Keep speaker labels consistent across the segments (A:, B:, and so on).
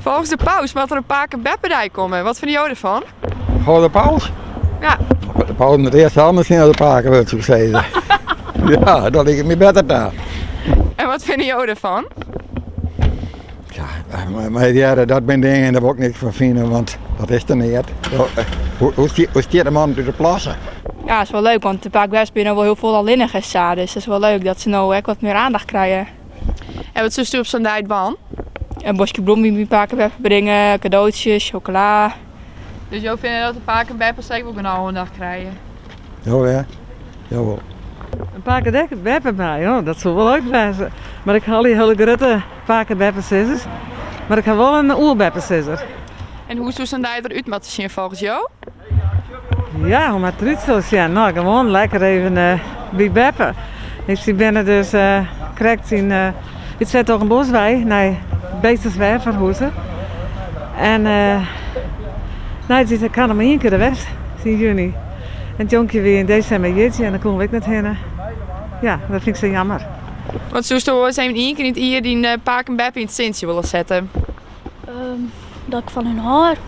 A: Folgens de paus moat der in pake beppedei komme. Wat fine jo derfan?
B: Foar de paus?
A: Ja.
B: De paus moat earst sels mar sjen as er pake wurdt, soe ik sizze. Ja, dat liket my better ta.
A: En wat fine jo derfan?
B: Ja, mar hearre, dat binne dingen, dêr wol ik niks fan fine, want dat is der neat. Hoe stiet de man út de plasse?
C: Ja, is wol leuk, want de pake beppes binne no wol hiel folle allinnich en sa, dus dat is wol leuk dat se no ek wat mear aandacht krije.
A: En wat soesto op sa'n dei dwaan?
C: In boskje blommen by myn pake en beppe bringe, kadootsjes, sjokola.
A: Dus jo fine dat de pake en beppes ek wol genôch oandacht krije?
B: Jawel, jawol.
D: In pake beppe dei, oh, dat soe wol leuk wêze. Mar ik ha al dy hiele grutte pake beppesizzers. Mar ik ha wol in oerbeppesizzer.
A: En hoe soe sa'n dei derút moatte sjen folgens jo?
D: Ja, hoe moat it derút sil sjen? No, gewoan lekker even eh, by beppe. Ik sy binne dus eh, krekt yn uh, út 's-Hertogenbosch wei nei Beetstersweach ferhûze. En uh, no, ik ha noch mar ien kear der west, yn juny. En it jonkje wie yn desimber jierdei en dêr koene we ek net hinne. Ja, dat fyn ik sa jammer.
A: Wat soesto wolris even ien kear yn it jier dyn eh, pake en beppe yn it sintsje wolle sette?
E: Um, dat ik fan hun hâld.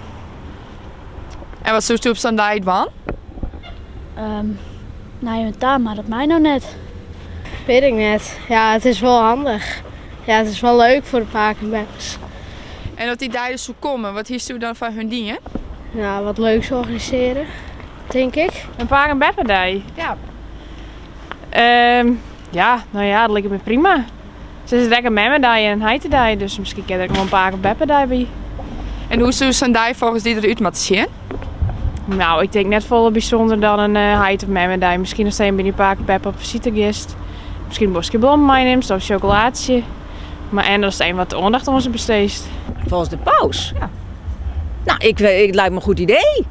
A: En wat soesto op sa'n dei dwaan?
E: Um, nei hun ta, mar dat mei no net.
F: Weet ik net. Ja, it is wol handich. Ja, it is wol leuk foar de pake en beppes.
A: En as dy dei der soe komme, wat hiesto dan foar hun dien?
F: Nou, wat leuks organisearje, tink ik.
G: In pake en beppedei?
A: Ja.
G: Ehm, ja, no ja, dat liket my prima. Se is ek in memmedei en in heitedei, dus miskien kin der ek wol in pake of beppedei by.
A: En hoe soe sa'n dei folgens dy derút moatte sjen?
G: No, ik tink net folle bysûnder dan in heit of memmedei. Miskien ast even by dyn pake of beppe op besite giest. Miskien in boskje blommen meinimst of in sjokolaadsje. Mar en ast even wat oandacht oan se besteest.
H: Folgens de paus?
A: Ja.
H: No, ik, it liket my in goed idee.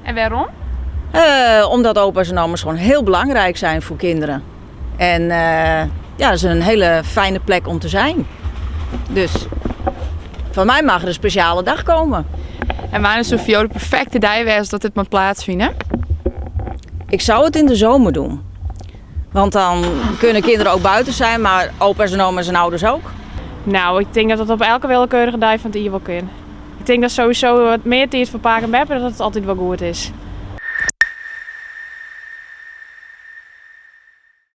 A: En wêrom?
H: Uh, omdat opa's en oma's gewoon heel belangrijk zijn voor kinderen. En uh, ja, dat is een hele fijne plek om te zijn. Dus fan my mag der in spesjale dag komme.
A: En wannear soe foar jo de perfekte dei wêze dat dit moat plaatsfine?
H: Ik zou het in de zomer doen. Want dan kunnen kinderen ook buiten zijn, maar opa's en oma's en ouders ook.
G: No, ik tink dat dat op elke willekeurige dei fan it jier wol kin. Ik tink dat sowieso wat mear tiid foar pake en beppe dat it altyd wol goed is.